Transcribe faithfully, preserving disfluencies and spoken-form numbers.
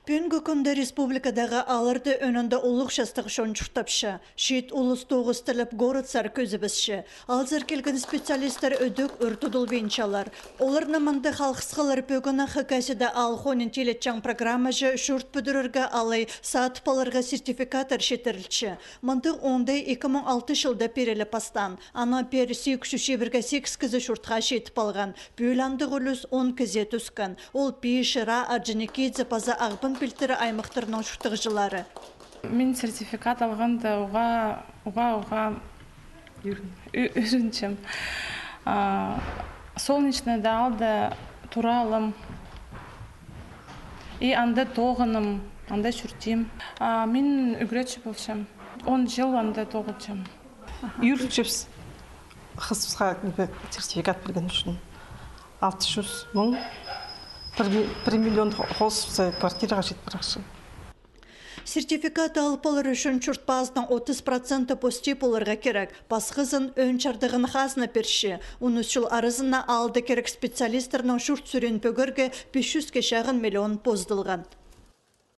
Пӱӱнгі кӱнде республикадағы аалларда ӧӧн анда улуғ частығ чон чуртапча. Чиит улус тоғыс тілеп городсар кӧзібісче. Аалзар килген специалистер ідӧк ӱр тудылбинчалар. Оларны мында халғысхалар пӧгіннең Хакасияда аал хониин тилетчең программаҷа чурт пӱдірерге алай садып аларға сертификаттар читірілче. Мындағ оңдай ікі муң алтынҷы чылда пиріле пастаан. Анаң пеер сигіс чӱс чибіргі сигіс кізі чуртха читіп алған. Пӱӱл андағ ӱлӱс он кізее тӱскен. Ол Пии, Шира, Орджоникидзе паза Ағбан пилтірі аймахтарның чуртағҷылары. Мин сертификат алғанда уғаа, уғаа, уғаа ӱ-, ӱгренчем. А, Солнечныйда аалда тура алам. И анда тоғынам, анда чуртим. А, мин ӱгретчі полчам. Он чыл анда тоғынчам. Ӱгренчебіс. Хызыбысха сертификат пирген ӱчӱн алты чӱс муң, пір, пір миллион хо-, хозыбысха квартираға чит парарҷых. Сертификат алып алар ӱчӱн чурт пазының отыс проценті пос тип поларға кирек. Пасхызын ӧӧн чардығын хазна пирче. Он ӱс чыл аразында аалда кирек специалистернің чурт сӱреен пӧгерге пис чӱске чағын миллион поздылған.